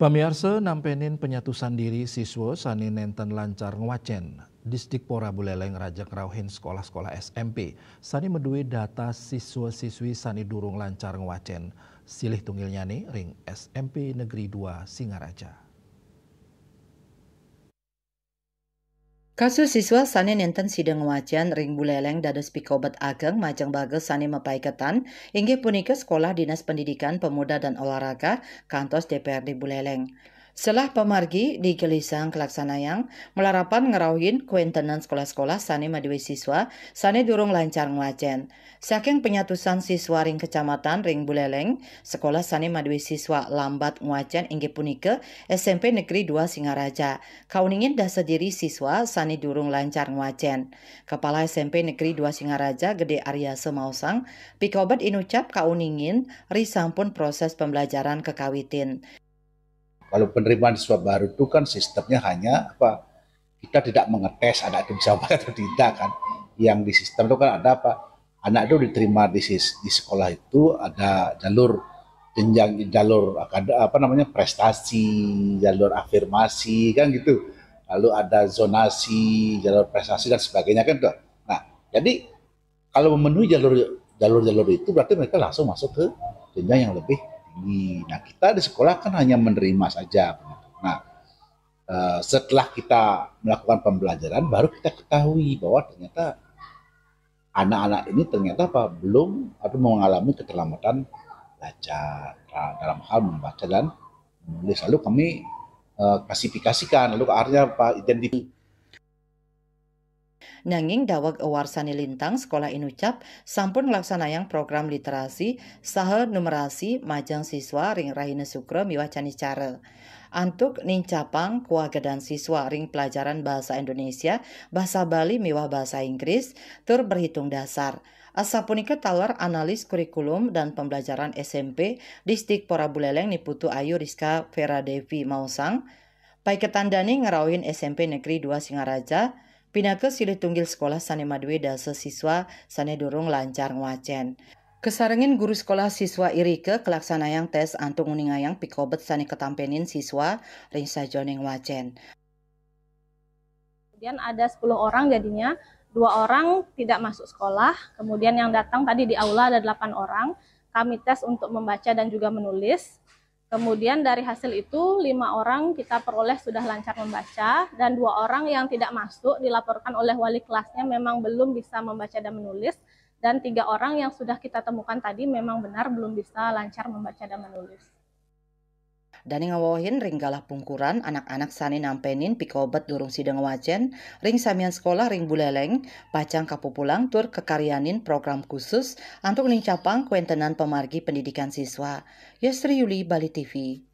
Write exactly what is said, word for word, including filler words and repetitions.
Pamiarsa, nampenin penyatusan diri siswa sane nenten lancar ngwacen. Disdikpora Buleleng raja ngrauhin sekolah-sekolah S M P sane madue data siswa-siswi sane durung lancar ngwacen. Silih tunggilnyane ring S M P Negeri dua Singaraja. Kasus siswa sane nenten sida ngwacen ring Buleleng dados pikobet ageng majeng baga sane mapaiketan, inggih punika Sekolah Dinas Pendidikan, Pemuda, dan Olahraga kantos D P R D Buleleng. Selah pamargi digelisang kalaksanayang malarapan ngrauhin kwentenan sekolah-sekolah sane madue siswa sane durung lancar ngwacen. Saking penyatusan siswa ring kecamatan ring Buleleng, sekolah sane madue siswa lambat ngwacen inggih punika S M P Negeri dua Singaraja. Kauningin dasa diri siswa sane durung lancar ngwacen. Kepala S M P Negeri dua Singaraja, Gede Aryasa, maosang, pikobet inucap kauningin risampun proses pembelajaran kakawitin. Kalau penerimaan siswa baru itu kan sistemnya hanya apa, kita tidak mengetes anak itu bisa baca atau tidak kan. Yang di sistem itu kan ada apa, anak itu diterima di, sis, di sekolah itu ada jalur jenjang, jalur akad, apa namanya, prestasi, jalur afirmasi kan gitu. Lalu ada zonasi, jalur prestasi dan sebagainya kan tuh. Nah, jadi kalau memenuhi jalur jalur-jalur itu berarti mereka langsung masuk ke jenjang yang lebih tinggi. Nah, kita di sekolah kan hanya menerima saja. Nah, eh, setelah kita melakukan pembelajaran, baru kita ketahui bahwa ternyata anak-anak ini ternyata apa, belum atau mengalami keterlambatan belajar dalam hal membaca dan menulis. Lalu kami eh, klasifikasikan, lalu akhirnya apa, identifikasi. Nanging daweg ewarsane lintang, sekolah inucap sampun nglaksanayang program literasi saha numerasi majeng siswa ring rahina Sukra miwah Caniscara. Antuk nincapang kawagedan siswa ring pelajaran Bahasa Indonesia, Bahasa Bali miwah Bahasa Inggris, tur berhitung dasar. Asapunika taler analis kurikulum dan pembelajaran S M P Disdikpora Buleleng Ni Putu Ayu Rizka Vera Devi maosang, paiketan dane ngrauhin S M P Negeri dua Singaraja pinaka silih tunggil sekolah sane madue dasa siswa sane durung lancar ngwacen. Kasarengin guru sekolah siswa irika kalaksanayang tes antuk nguningayang pikobet sane katampenin siswa ring sajeroning ngwacen. Kemudian ada sepuluh orang, jadinya dua orang tidak masuk sekolah, kemudian yang datang tadi di aula ada delapan orang, kami tes untuk membaca dan juga menulis. Kemudian dari hasil itu, lima orang kita peroleh sudah lancar membaca, dan dua orang yang tidak masuk dilaporkan oleh wali kelasnya memang belum bisa membaca dan menulis, dan tiga orang yang sudah kita temukan tadi memang benar belum bisa lancar membaca dan menulis. Dane ngawewehin ring galah pungkuran, anak-anak sane nampenin pikobet durung sida ngwacen ring samian sekolah ring Buleleng pacang kapupulang tur kakaryanin program khusus antuk nincapang kwentenan pamargi pendidikan siswa. Yasri Yuli, Bali T V.